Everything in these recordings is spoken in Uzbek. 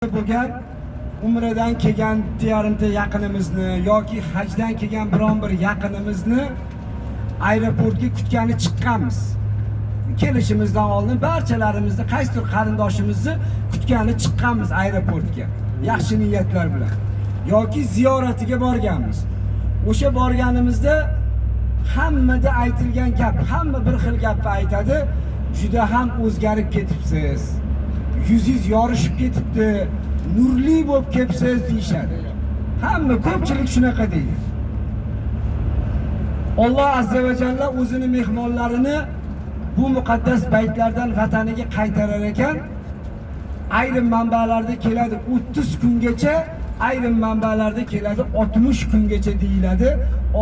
Bo'lgan umradan kelgan 1,5 ta yaqinimizni yoki hajdan kelgan biron bir yaqinimizni aeroportga kutgani chiqqanmiz. Kelishimizdan oldin barchalarimizni qaysidir qarindoshimizni kutgani chiqqanmiz aeroportga, yaxshi niyatlar bilan yoki ziyoratiga borganmiz. O'sha borganimizda hammada aytilgan gap, hamma bir xil gapni aytadi: juda ham o'zgarib ketibsiz, yuzingiz yorishib ketibdi, nurli bo'lib ketibsiz deyishadi. Hamma, ko'pchilik shunaqa deydi. Alloh azza va jalla o'zini mehmonlarini bu muqaddas baytlardan vataniga qaytarar ekan. Ayrim manbalarda keladi 30 kungacha, ayrim manbalarda keladi 60 kungacha deyiladi.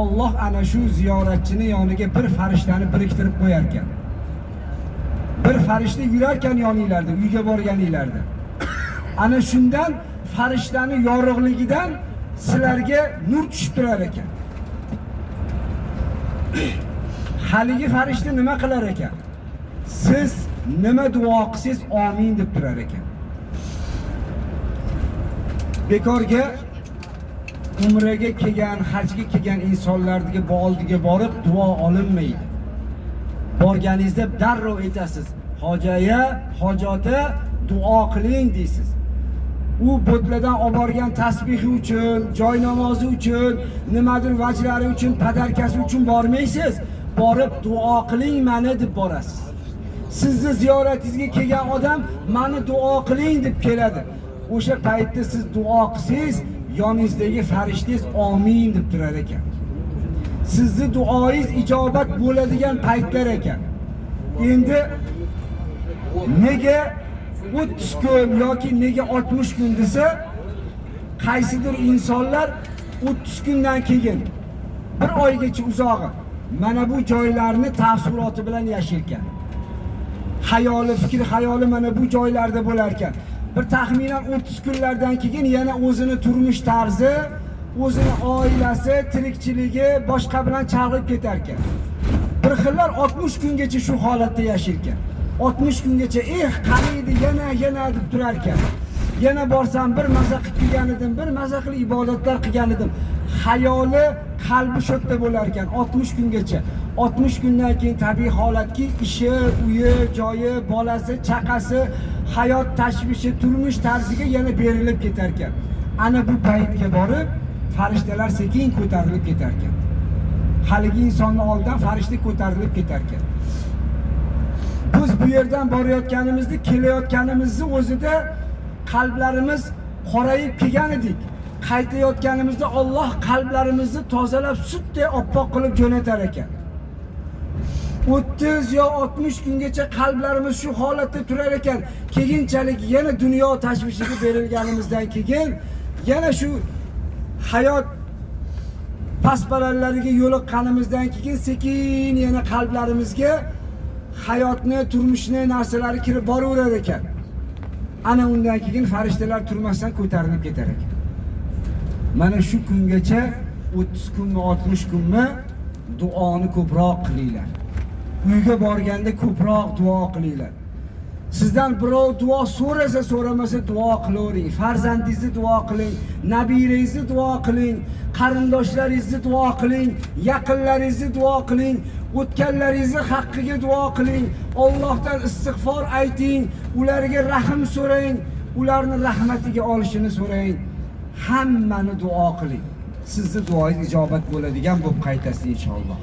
Alloh ana shu ziyoratchini yoniga bir farishtani biriktirib qo'yar ekan. Bir farishta yurarkan yoninglarda, uyga borganinglarda. Ana shundan, farishtani yorug'ligidan sizlarga nur tushib turar ekan. Haligi farishta nima qilar ekan? Siz nima duo qilsangiz, "Omin" deb turar ekan. Bekorga umraga kelgan, hajga kelgan insonlarga oldiga borib duo olinmaydi. Borganingizda darrov aytasiz: "Hoji aya, hoji ota, duo qiling" deysiz. U bo'tlardan olib borgan tasbihi uchun, joy namozi uchun, nimadir vajlari uchun, подарка si uchun bormaysiz. Borib "Duo qiling mani" deb borasiz. Sizni ziyoratingizga kelgan odam "Mani duo qiling" deb keladi. O'sha paytda siz duo qilsangiz, yoningizdagi farishtangiz "Omin" deb turar ekan. Sizni duoyingiz ijobat bo'ladigan paytlar ekan. Endi nega 30 kun yoki nega 60 kun desa, qaysidir insonlar 30 kundan keyin bir oygacha uzog'i mana bu joylarni taassuroti bilan yashar. Xayoli, fikri, xayoli mana bu joylarda bo'lar ekan. Bir taxminan 30 kunlardan keyin yana o'zini turmush tarzi, o'zini oilasi, tirikchiligi, boshqa bilan chalg'ib ketar ekan. Bir xillar 60 kungacha shu holatda yashar ekan. 60 kungacha "Eh, qani edi yana, yana" deb turar ekan. Yana borsam, bir maza qilib kelgan edim, bir maza qilib ibodatlar qilgan edim. Xayoli, qalbi shu yerda bo'lar ekan 60 kungacha. 60 kundan keyin tabiiy holatki, ishi, uyi, joyi, bolasi, chaqasi, hayot tashvishi, turmush tarziga yana berilib ketar ekan. Ana bu paytga borib farishtalar sekin ko'tarilib ketar ekan. Haligi insonni oldidan farishta ko'tarilib ketar ekan. Biz bu yerdan borayotganimizda, kelayotganimizni o'zida qalblarimiz qorayib kelgan edik. Qaytayotganimizda Alloh qalblarimizni tozalab, sutdek oppoq qilib jo'natar ekan. 30 yo 60 kungacha qalblarimiz shu holatda turar ekan. Keyinchalik yana dunyo tashvishiga berilganimizdan keyin yana shu hayot pasparallariga yo'liqqanimizdan keyin sekin yana qalblarimizga hayotni, turmushni narsalari kirib boraverar ekan. Ana undan keyin farishtalar turmasdan ko'tarilib ketar ekan. Mana shu kungacha, 30 kunmi, 60 kunmi, duoni ko'proq qilinglar. Uyga borganda ko'proq duo qilinglar. Sizdan birov duo so'rasa, so'ramasa duo qilavering. Farzandingizni duo qiling, nabirangizni duo qiling, qarindoshlaringizni duo qiling, yaqinlaringizni duo qiling, o'tganlaringizni haqqiga duo qiling. Allohdan istig'for ayting, ularga rahm so'rang, ularni rahmatiga olishini so'rang. Hammani duo qiling. Sizni duoingiz ijobat bo'ladigan bo'lib qaytasiz inshaalloh.